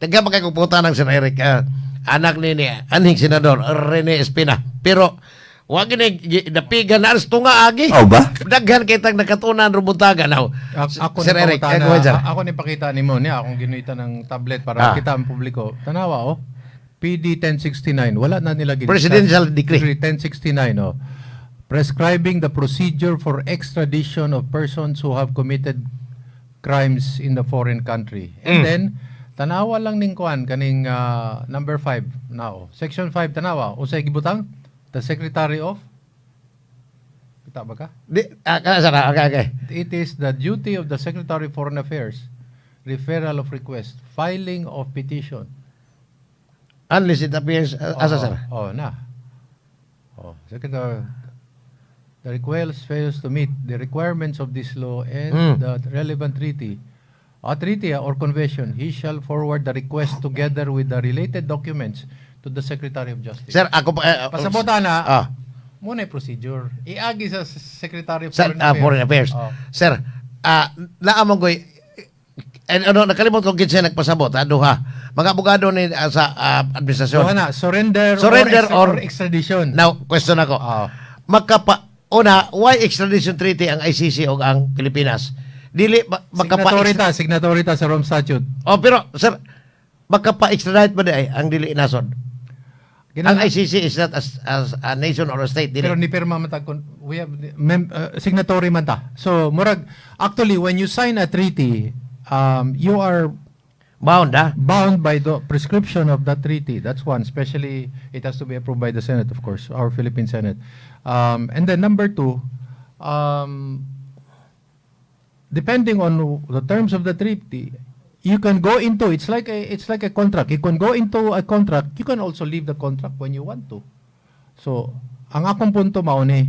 Daghan pa kay kong pangutana, Sir Eric, anak ni anhing Senador Rene Espina. Pero wa gini dapigan na aras tunga agi. Oh ba? Daghan kay tag nakatunan rubuntaga now. Ako Sir ni Eric, pangutana, go ahead, sir. Ako ni pakita nimo niya akong ginuitan ng tablet para kita ang publiko. Tanawa oh. PD 1069, wala na nila ginita. Presidential Decree. 1069 oh. Prescribing the procedure for extradition of persons who have committed crimes in the foreign country. And then tanawa lang ning kuan kaning number 5 now. Section 5, tanawa unsay gibutang? The Secretary of. Kita ba ka? Di, kana sir, okay. It is the duty of the Secretary of Foreign Affairs, referral of request, filing of petition. Unless it appears, asa, sir? Oh, na. Oh, Secretary, the request fails to meet the requirements of this law and the relevant treaty, a treaty or convention, he shall forward the request together with the related documents to the Secretary of Justice. Sir, ako pa Pasabota na, muna yung procedure. Iagi sa Secretary of Sa Foreign Affairs. Foreign Affairs. Oh. Sir, naa man koy eh, ano, nakalimot ko kinsa nagpasabot, duha. Mga abogado ni sa administrasyon. So, na, surrender, Surrender or extradition. Now, question ako. Makapa una, why extradition treaty ang ICC o ang Pilipinas? Dili ba, makapa Signatory ta sa Rome Statute. Oh, pero sir, makapa-extradite ba di ay ang dili nasod? Ang ICC is not as a nation or a state, dili. Pero ni pirma man ta we have signatory man ta. So murag actually when you sign a treaty, you are bound, ah. bound by the prescription of that treaty. That's one. Especially it has to be approved by the Senate, of course, our Philippine Senate. And then number two, depending on the terms of the treaty, you can go into it's like a contract. You can go into a contract. You can also leave the contract when you want to. So, ang akong punto mao ni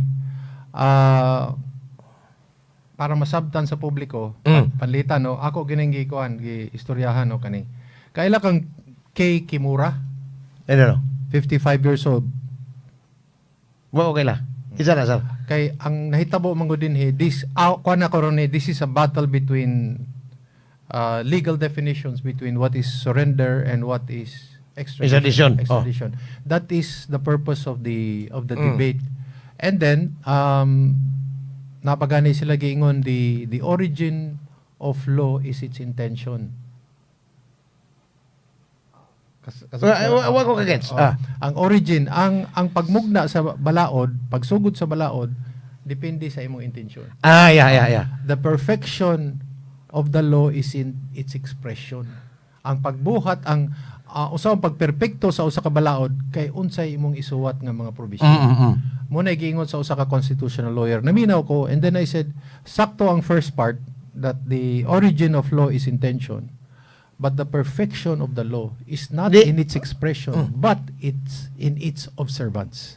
para masabtan sa publiko, panlitan no, ako gining gikuan, gi istoryahan no kani. Kaila kang Kei Kimura, I don't know. 55 years old. Mo okay lang. Isa na, sir. Kay ang nahitabo man gud dinhi this kuan na karon ni, this is a battle between legal definitions between what is surrender and what is extradition. Extradition. Oh. Extradition. That is the purpose of the debate. And then napagani sila giingon the origin of law is its intention. Wa ko kagets. Oh. Ang origin, ang pagmugna sa balaod, pagsugod sa balaod, depende sa imong intensyon. The perfection of the law is in its expression. Ang pagbuhat ang usa ang pagperpekto sa usa ka balaod kay unsay imong isuwat nga mga provision. Mo na giingon sa usa ka constitutional lawyer. Naminaw ko and then I said, sakto ang first part that the origin of law is intention. But the perfection of the law is not in its expression, but it's in its observance.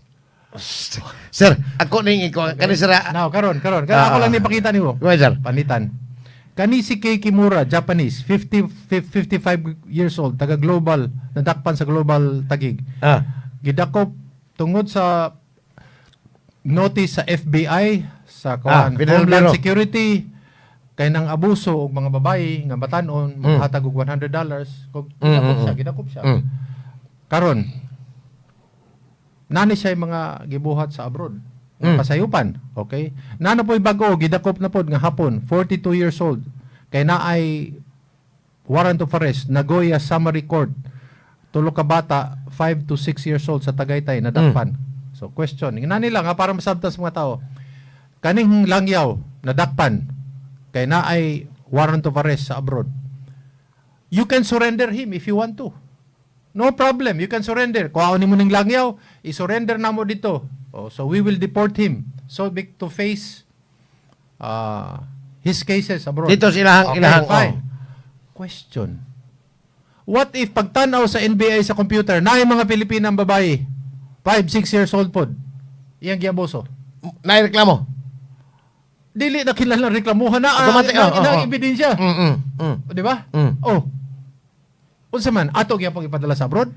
Sir, ako ning ikaw kani sir. Now, karon, karon. Karon ako lang ni pakita nimo. Go ahead, sir. Panitan. Kani si Kei Kimura, Japanese, 50, 55 years old, taga Global, nadakpan sa Global Taguig. Gidakop tungod sa notice sa FBI sa kuan, Federal Homeland Bureau. Security kay nang abuso og mga babae nga batan-on, maghatag og $100 kog gidakop siya, gidakop siya. Karon nani siya yung mga gibuhat sa abroad. Pasayupan, okay? Nana po'y bago, gidakop na pod nga hapon, 42 years old. Kay naay warrant of arrest, Nagoya Summary Court. Tulo ka bata, 5 to 6 years old sa Tagaytay, nadakpan. So question, ngani lang ha, para masabtan sa mga tao. Kaning langyaw, nadakpan, kay naay warrant of arrest sa abroad. You can surrender him if you want to. No problem, you can surrender. Kuhaon nimo ning langyaw, i-surrender na mo dito. Oh, so we will deport him. So big to face his cases abroad. Dito sa ilahang Okay, ilahang fine. Oh. Question. What if pagtanaw sa NBI sa computer, naay mga Pilipinang babae, 5, 6 years old pod, iyang giabuso? Naireklamo. Dili na kinahanglan reklamuhan na, Automatic, na, oh, na, oh. ebidensya. Di ba? Mm. Oh. Unsa man ato gyapon ipadala sa abroad?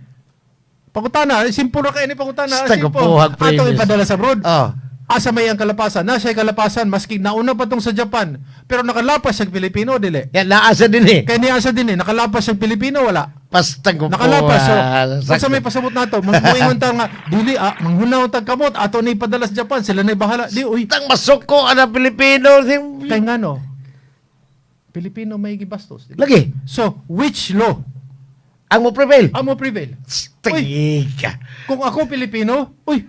Pangutana, simple ra kay ni pangutana, Basta simple. gapuhag Ato premise. ipadala sa abroad. Oh. Asa may ang kalapasan? Na siya kalapasan maski nauna pa tong sa Japan, pero nakalapas siya Pilipino dili. Yan naa sa din eh. Kay niya sa din eh, nakalapas siyang Pilipino wala. Pastang ko. Nakalapas. So, kung sa may pasabot nato, magmuingon ta nga, dili, manghunaw tag kamot, ato ni ipadala sa Japan, sila na bahala. Di, uy, Tang masuko ang Pilipino. Kay ngano, Pilipino may gibastos, di ba? Lagi. So, which law Ang mo prevail. ang mo prevail? Tingika. Kung ako Pilipino, uy,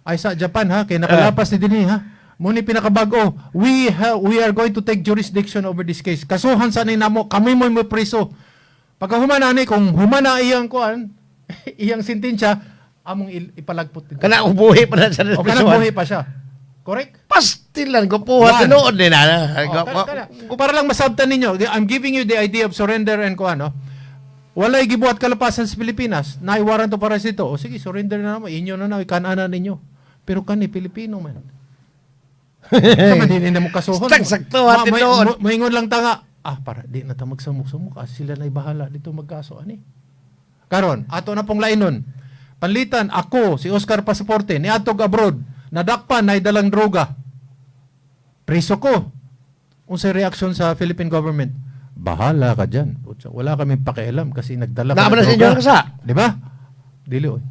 ay sa Japan ha, kay nakalapas ni dinhi ha. Muni pinakabago, we are going to take jurisdiction over this case. Kasuhan sa ni namo, kami mo mo preso. Pagka human ani, kung humana iyang kuan, iyang sentensya, among ipalagpot dito. Kana ubuhi pa na sa O kanang buhi pa siya. Correct? Pastilan ko po. One. Tinuod din na. Oh, kana. Para lang masabtan ninyo, I'm giving you the idea of surrender and kuan, no? Walay gibuhat kalapasan sa Pilipinas, naay warrant of arrest dito. O sige, surrender na namo, inyo na na, ikan-ana ninyo. Pero kani Pilipino man. Sama din na mo kasuhon. Tang sakto, ha, tinuod. Maingon lang ta nga, para di na ta magsamok-samok, sila na'y bahala dito magkaso ani. Karon, ato na pong lainon. Panlitan, ako, si Oscar Pasaporte, niadtog abroad, nadakpan na dalang droga. Preso ko. Unsay reaksyon sa Philippine government? Bahala ka dyan. Putya, wala kaming pakialam kasi nagdala ka Naa ng ba na sa droga. inyo kasa? Di ba? Dili oy.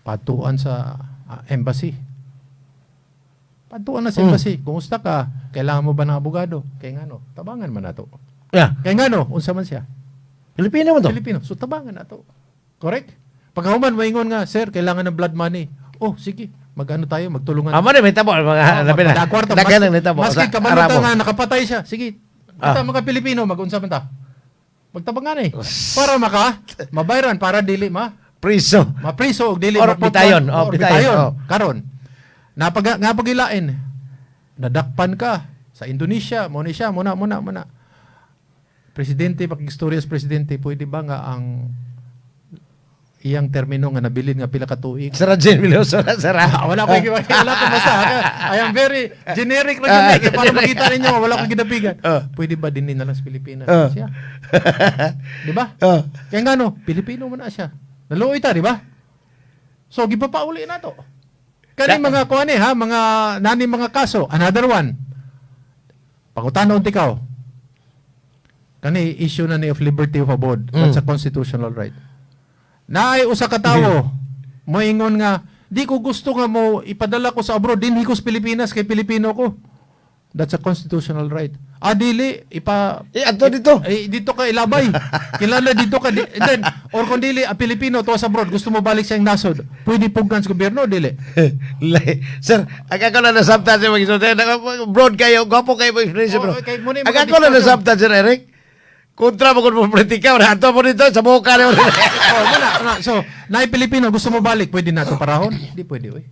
Patuan sa embassy. Patuan na sa embassy. Kumusta ka? Kailangan mo ba ng abogado? Kay ngano? Tabangan man nato. Kay ngano? Unsa man siya? Pilipino mo to. Filipino. So tabangan nato. Correct? Pagkahuman maingon nga, "Sir, kailangan ng blood money." Oh, sige. Magano tayo, magtulungan. Amo na may tabo mga Oh, labi na. magkwarta. Daghan ang nitabo Maski sa kabalo ta Arabo. nga nakapatay siya. Sige. Kita mga Pilipino, magunsa man ta. Magtabangan eh. Para mabayran para dili ma Priso. mapriso og dili Or maputlan. bitayon, oh, Or bitayon, oh. Karon. Napaga ngapagilain. Nadakpan ka sa Indonesia, mo ni siya, muna muna muna. Presidente, pakigstorya sa presidente, pwede ba nga ang iyang termino nga nabilin nga pila ka tuig? Sara Jane Villoso na sara. Wala ko wala ko basta. I am very generic ra gyud eh, para makita ninyo wala ko gidapigan. Pwede ba dinhi na lang sa Pilipinas siya? Di ba? Kaya nga no, Pilipino man na siya. Naluoy ta, di ba? So gipapauli na to. Kani mga kuan eh, ha, mga nani mga kaso, another one. Pangutana unti kaw. Kani issue na ni of liberty of abode. That's a constitutional right. Naay usa ka tawo moingon nga di ko gusto nga mo ipadala ko sa abroad, dinhi ko sa Pilipinas kay Pilipino ko. That's a constitutional right. Ah, dili ipa Eh, adto dito. Eh, dito ka ilabay. Kilala dito ka and then or kung dili a Pilipino to sa abroad gusto mo balik sa iyang nasod, pwede pugnan sa gobyerno dili? Sir, ang ako na nasabtan sa mga isulti. Broad kayo, gwapo kayo mo explanation, Oh, bro. okay, muna yung Ang mga ako na discussion. nasabtan, Sir Eric, kontra mo kung mo politika, wala ato mo dito, sa buka na. Oh, muna, na. So, naay Pilipino gusto mo balik, pwede na to parahon? Di pwede, oy.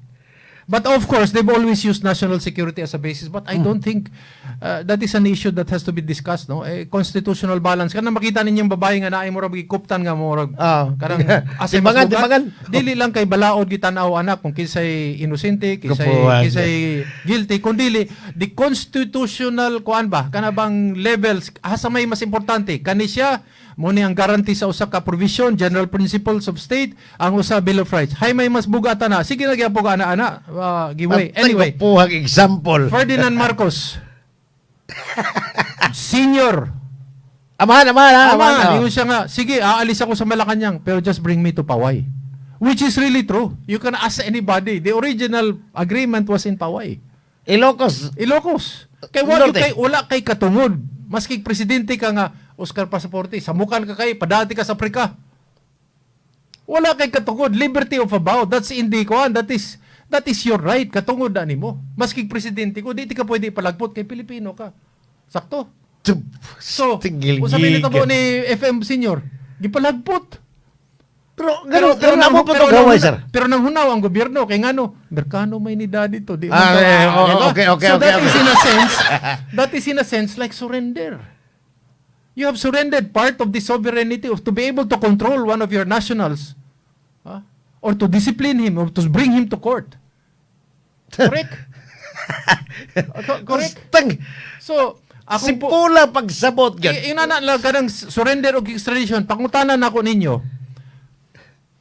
But of course, they've always used national security as a basis. But I don't think that is an issue that has to be discussed, no? Eh, constitutional balance. Kana makita ninyong babae nga naay murag gikuptan nga murag kanang asa Timbangan, mas bugat. timbangan. Dili lang kay balaod gitan-aw anak kung kinsay inosente, kinsay Kapuan. kinsay guilty, kun dili the constitutional kuan ba kana bang levels asa may mas importante kani siya mo ni ang guarantee sa usa ka provision, general principles of state, ang usa Bill of Rights, hay may mas bugata na, sige na gyapon ka ana ana giveaway anyway. Puhag example. Ferdinand Marcos Senior. Amahan, amahan, ha? Ama, Amahan. Oh. ingon siya nga, "Sige, aalis ako sa Malacanang, pero just bring me to Paoay." Which is really true. You can ask anybody. The original agreement was in Paoay. Ilocos. Ilocos. Kay wala Norte. kay wala kay katungod. Maski presidente ka nga Oscar Pasaporte, samukan ka kay padati ka sa Afrika. Wala kay katungod. Liberty of abode. That's in the kuan. That is your right. Katungod na nimo. Maski presidente ko, di ka pwede ipalagpot kay Pilipino ka. Sakto. So, Tigil kung sabihin nito ni FM Senior, gipalagpot. Pero, pero, pero, nang- namo pa to nang gaway, sir. Pero nang hunaw ang gobyerno, kay ngano, Merkano may ni daddy to. Di man to, Oh, di ba? okay, So okay, that is okay. in a sense, that is in a sense like surrender. You have surrendered part of the sovereignty of to be able to control one of your nationals. Huh? Or to discipline him or to bring him to court. Correct? Correct? Tang, So, ako po, simpula pagsabot gyud. Inana lang kanang surrender og extradition, pangutana nako ninyo.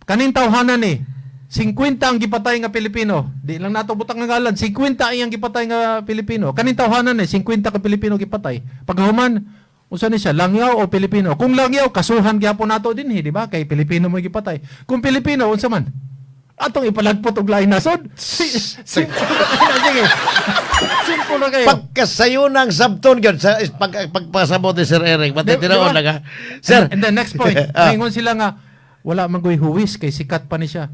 Kaning tawhanan ni 50 ang gipatay nga Pilipino. Di lang nato butang nga ngalan, 50 ang gipatay nga Pilipino. Kaning tawhanan ni 50 ka Pilipino gipatay. Paghuman, Unsa ni siya, langyaw o Pilipino? Kung langyaw, kasuhan gyapon nato dinhi, di ba? Kay Pilipino mo gipatay. Kung Pilipino, unsa man? Atong ipalagpot og laing nasod? Simple. Sige. Simple na kayo. Pagkasayo ng sabton gyud sa pagpasabot ni Sir Eric. Pati Di tinuod ba? lang ha. Sir. And then next point, ningon sila nga wala man goy huwis kay sikat pa ni siya.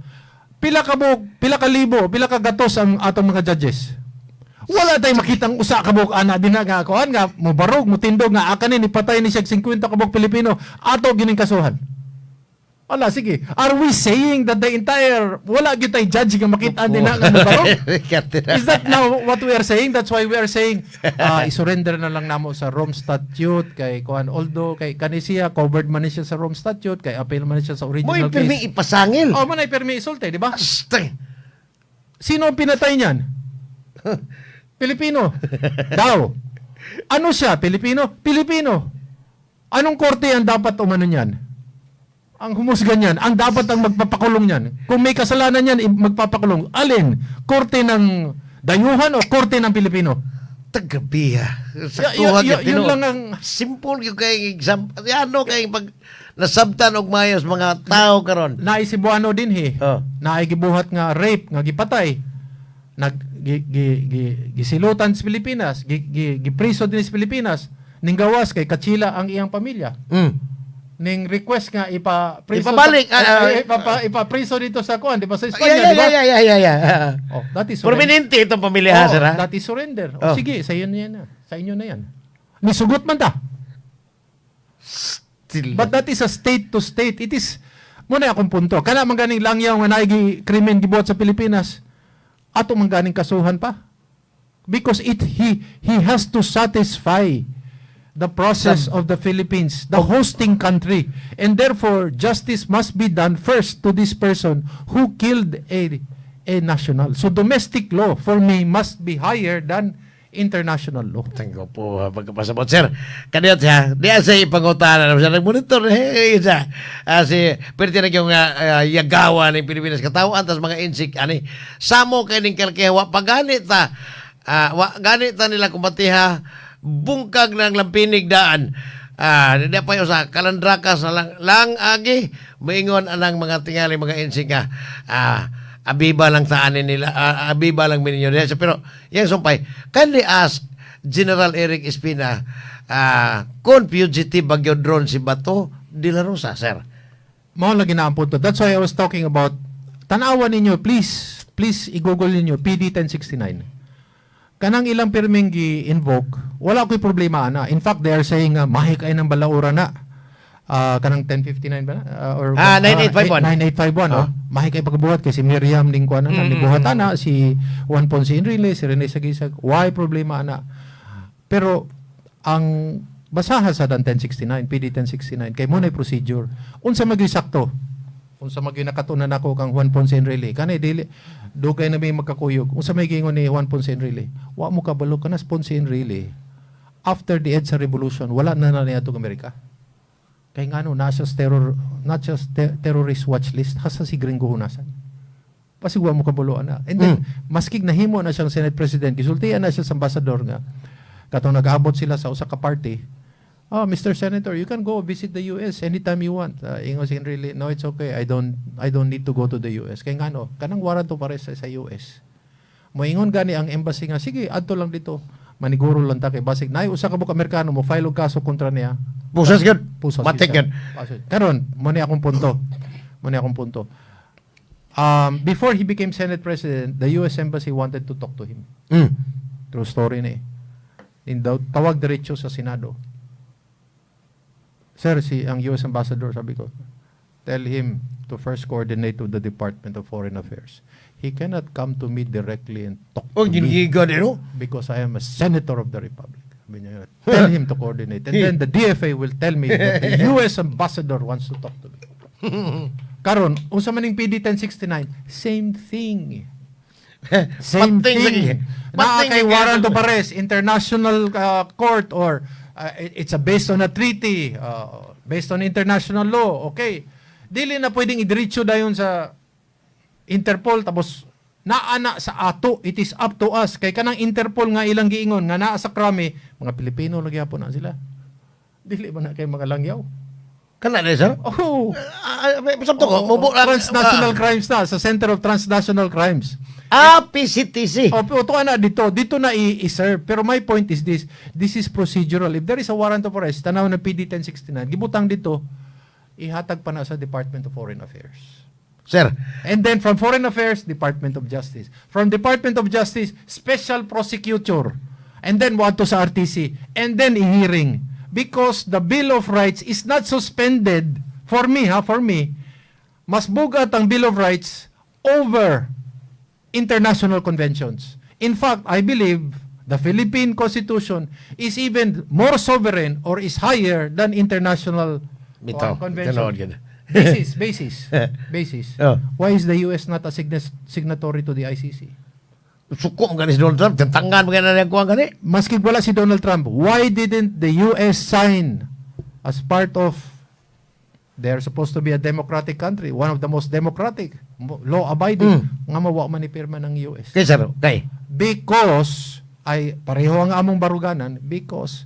Pila ka buok, pila ka libo, pila ka gatos ang atong mga judges. Wala tay makitang usa ka buok ana dinha nga kuan nga mobarog, mutindog nga aka ni nipatay ni siya 50 ka buok Pilipino, ato gining kasuhan. Wala, sige. Are we saying that the entire, wala gyud tay judge nga makita dinha nga mobarog? Is that now what we are saying? That's why we are saying i-surrender na lang namo sa Rome Statute kay kuan, although kay kani siya covered man ni siya sa Rome Statute kay appeal man ni siya sa Mo original pirmi case. Ipasangil. Oh, man ay pirmi isulti, di ba? Basta. Sino ang pinatay niyan? Pilipino. Daw. Ano siya? Pilipino? Pilipino. Anong korte ang dapat umano niyan? Ang humusga niyan, ang dapat ang magpapakulong niyan. Kung may kasalanan niyan, magpapakulong. Alin? Korte ng dayuhan o korte ng Pilipino? Tagabiha. Yun lang ang Simple yung kay example. Ano kay pag nasabtan og mayos mga tao karon. Naay Cebuano din he. Oh. Naay gibuhat nga rape nga gipatay. Nag gi, gi, gi, gisilutan sa Pilipinas, gi, gi, gipriso din sa Pilipinas. Ning gawas kay katsila ang iyang pamilya. Ning request nga ipa priso Ipabalik, sa, ipa priso dito sa kuan, di ba, sa Espanya, di ba? Yeah. Oh, that is surrender. Prominente itong pamilya ha, Oh, sir, ha? that is surrender. Oh. Oh. Sige, sa inyo na yan. Sa inyo na yan. Nisugot man ta. Still. But that is a state to state. It is muna akong punto. Kana man ganing langyaw nga naay krimen gibuhat sa Pilipinas, ato man ganing kasuhan pa. Because it he has to satisfy the process of the Philippines, the hosting country. And therefore, justice must be done first to this person who killed a national. So domestic law for me must be higher than international law. Thank you po pagkapasabot. Sir, kaniyot siya, di sa ipangutana na siya, nagmonitor, eh, siya. Si, pwede na yung yagawa ng Pilipinas katawan, tas mga insik, ani, samo kay ning kalkiha, wa paganit ta, wa ganit ta nila kumbatiha, bungkag ng lampinig daan. Di pa yung sa kalandrakas na lang, lang agi, maingon anang mga tingali, mga insik nga, abiba lang taanin nila, abiba lang minyo nila. Pero, yang sumpay, kindly ask General Eric Espina, kung fugitive bagyo drone si Bato de la Rosa, sir. Mao lagi na ang punto. That's why I was talking about, tanawan ninyo, please, please i-google ninyo PD 1069. Kanang ilang pirming gi-invoke, wala ko'y problema ana. In fact, they are saying nga mahi kay ng balaura na. Kanang 1059 ba na? Or 9851. 9851, oh. Mahi kay pagbuhat kay si Miriam ning kuan na nibuhat ana, si Juan Ponce Enrile, si Rene Saguisag. Why problema ana? Pero ang basaha sa dan 1069, PD 1069, kay mo na procedure. Unsa magyud sakto? Unsa magyud nakatunan nako kang Juan Ponce Enrile? Kani dili dugay na may magkakuyog. Unsa may giingon ni Juan Ponce Enrile? Wa mo kabalo kana Ponce Enrile. After the EDSA Revolution, wala na na niya Amerika. Kay ngano nasa terror, not just terrorist watch list hasta si Gringo hunasan. Pasig wa mo kabalo ana. And then maskig nahimo na siyang Senate President, gisultian na siya sa ambassador nga katong nag-abot sila sa usa ka party. "Oh, Mr. Senator, you can go visit the US anytime you want." Ingon si Enrile, "No, it's okay. I don't need to go to the US." Kay ngano, kanang warrant of arrest sa US. Moingon gani ang embassy nga, "Sige, adto lang dito. Maniguro lang ta kay basig naay usa ka buok Amerikano mo file og kaso kontra niya." Pusas yun. Pusas Matik siya. Yun. Pasok. Karon, mo ni akong punto. Mo ni akong punto. Before he became Senate President, the US Embassy wanted to talk to him. True story ni. Daw, tawag diretso sa Senado. "Sir, si ang US Ambassador," sabi ko, "tell him to first coordinate with the Department of Foreign Affairs. He cannot come to me directly and talk Oh, to me ginigiga din, no? because I am a senator of the Republic." Sabi niya, "Tell him to coordinate. And then the DFA will tell me that the US ambassador wants to talk to me." Karon, unsa man ning PD 1069, same thing. Same Pating thing. sige. Naa Pating kay sige. warrant of arrest, international court or it's a based on a treaty, based on international law. Okay. Dili na pwedeng idiretso dayon sa Interpol tapos naa na sa ato. It is up to us kay kanang Interpol nga ilang giingon nga naa sa krami, mga Pilipino lagi gyapon na sila. Dili ba na kay mga langyaw? Kana na, sir? Oh. Ah, ah, sabto ko, mubo Transnational crimes na sa Center of Transnational Crimes. Ah, PCTC. O, pero na dito, dito na i-serve. Pero my point is this, this is procedural. If there is a warrant of arrest, tanaw na PD 1069, gibutang dito, ihatag pa na sa Department of Foreign Affairs. Sir, And then from Foreign Affairs, Department of Justice. From Department of Justice, Special Prosecutor. And then to sa RTC. And then i-hearing. Because the Bill of Rights is not suspended, for me, ha, for me, mas bugat ang Bill of Rights over international conventions. In fact, I believe the Philippine Constitution is even more sovereign or is higher than international Bitaw, convention. tinuod gyud. Basis, basis, basis. Oh. Why is the US not a signatory to the ICC? Suko man gani si Donald Trump, tangan man gani na kuang gani. Maski wala si Donald Trump, why didn't the US sign as part of, they're supposed to be a democratic country, one of the most democratic, law-abiding, nga mawa man ni pirma ng US? Kay sir, kay. Because, ay pareho ang among baruganan, because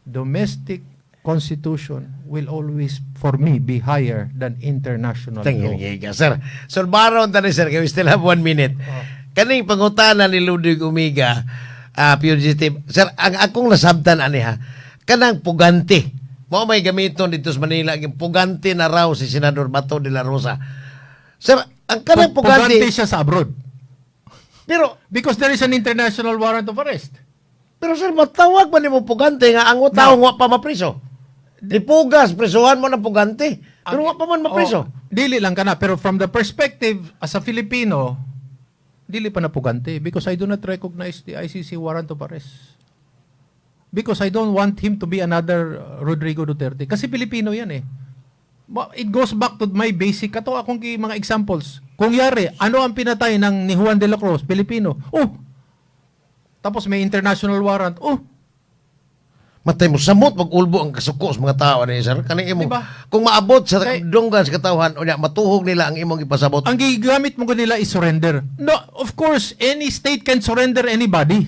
domestic constitution will always, for me, be higher than international Thank law. you, sir. So, baron tani, sir, kay we still have 1 minute. Oh. Kaning pangutana ni Ludwig Umiga, fugitive. Sir, ang akong nasabtan ani ha, kanang pugante. Mao may gamiton dito sa Manila, ang pugante na raw si Senador Bato de la Rosa. Sir, ang kanang pugante, Pugante siya sa abroad. Pero Because there is an international warrant of arrest. Pero sir, matawag man nimo pugante nga ang tao wa pa mapriso. Di pugas, presuhan mo ng pugante. Pero wa pa man mapriso. Oh, dili lang kana, pero from the perspective as a Filipino, dili pa na pugante because I do not recognize the ICC warrant of arrest. Because I don't want him to be another Rodrigo Duterte. Kasi Pilipino yan eh. It goes back to my basic kato akong mga examples. Kung yari, ano ang pinatay ng ni Juan de la Cruz? Pilipino. Oh. Tapos may international warrant. Oh, Matay mo samot mag-ulbo ang kasuko sa mga tao ni sir. Kaning imo. Diba? Kung maabot sa dunggan sa katawhan unya matuhog nila ang imong ipasabot. Ang gigamit mo nila is surrender. No, of course, any state can surrender anybody.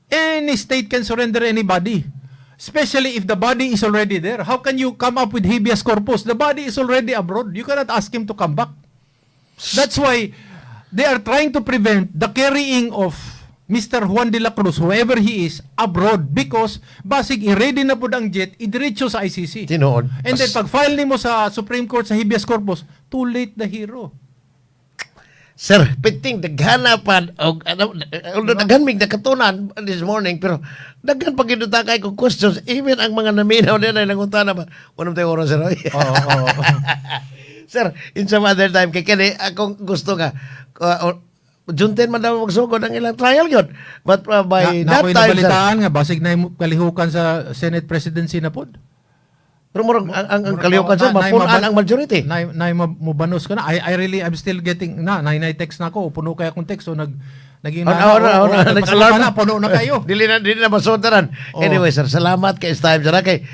Any state can surrender anybody. Especially if the body is already there. How can you come up with habeas corpus? The body is already abroad. You cannot ask him to come back. That's why they are trying to prevent the carrying of Mr. Juan de la Cruz, whoever he is, abroad because basig i-ready na pud ang jet, idiretso sa ICC. Tinuod. And then pag file nimo sa Supreme Court sa habeas corpus, too late the hero. Sir, piting daghana pa og ano, although daghan mig nakatunan this morning, pero daghan pa gyud ta kay kog questions, even ang mga naminaw nila nangutana ba. Unam tayo oras, sir. Oo, oo. Sir, in some other time kay kini akong gusto nga June 10 man daw magsugod ang ilang trial yun. But by na, that na ako'y time, sir, nabalitaan nga basig na kalihukan sa Senate presidency na pod. Pero murag ang kalihukan, sir, mapunan ang majority. Na mobanos ka na. I really, I'm still getting na na text na ako. Puno kay akong text, so naging Oh, nag-alarm na, puno na kayo. Dili na masodaran. Oh. Anyway, sir, salamat kay time, sir. Kay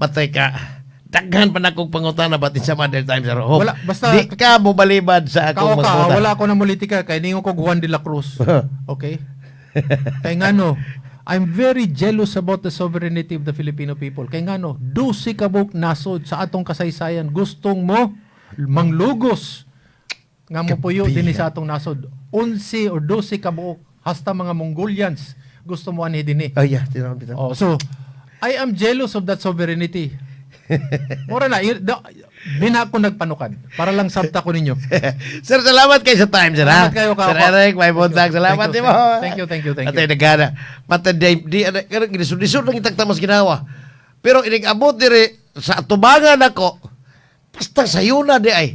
matay ka. Daghan pa na akong pangutana but in some other time, sir. Hope. Wala, basta- di ka mobalibad sa akong Kao ka, magbuta. wala ako na politika kay ningon ko Juan de la Cruz. Okay? Kay ngano, I'm very jealous about the sovereignty of the Filipino people. Kay ngano, 12 ka buok nasod sa atong kasaysayan gustong mo manglugos nga mopuyo dinhi sa atong nasod. 11 or 12 ka buok hasta mga Mongolians gusto mo anhi dinhi. Oh yeah, tinuod bitaw. Oh, so I am jealous of that sovereignty. Mura na, di na ako nagpanukad. Para lang sabta ko ninyo. Sir, salamat kay sa time, sir. Ha? Salamat kayo, Sir Ka. Eric, may buntag. Salamat, Thank you, di mo. thank you, thank you, thank you. Atay, nagana. Matay, di, di, ano, ginisod-lisod lang itagta mas ginawa. Pero inig-abot diri sa tubangan ako, basta sayuna di ay.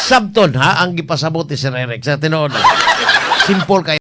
Sabton, ha, ang gipasabot ni Sir Eric. Sa tinuod. Simple kay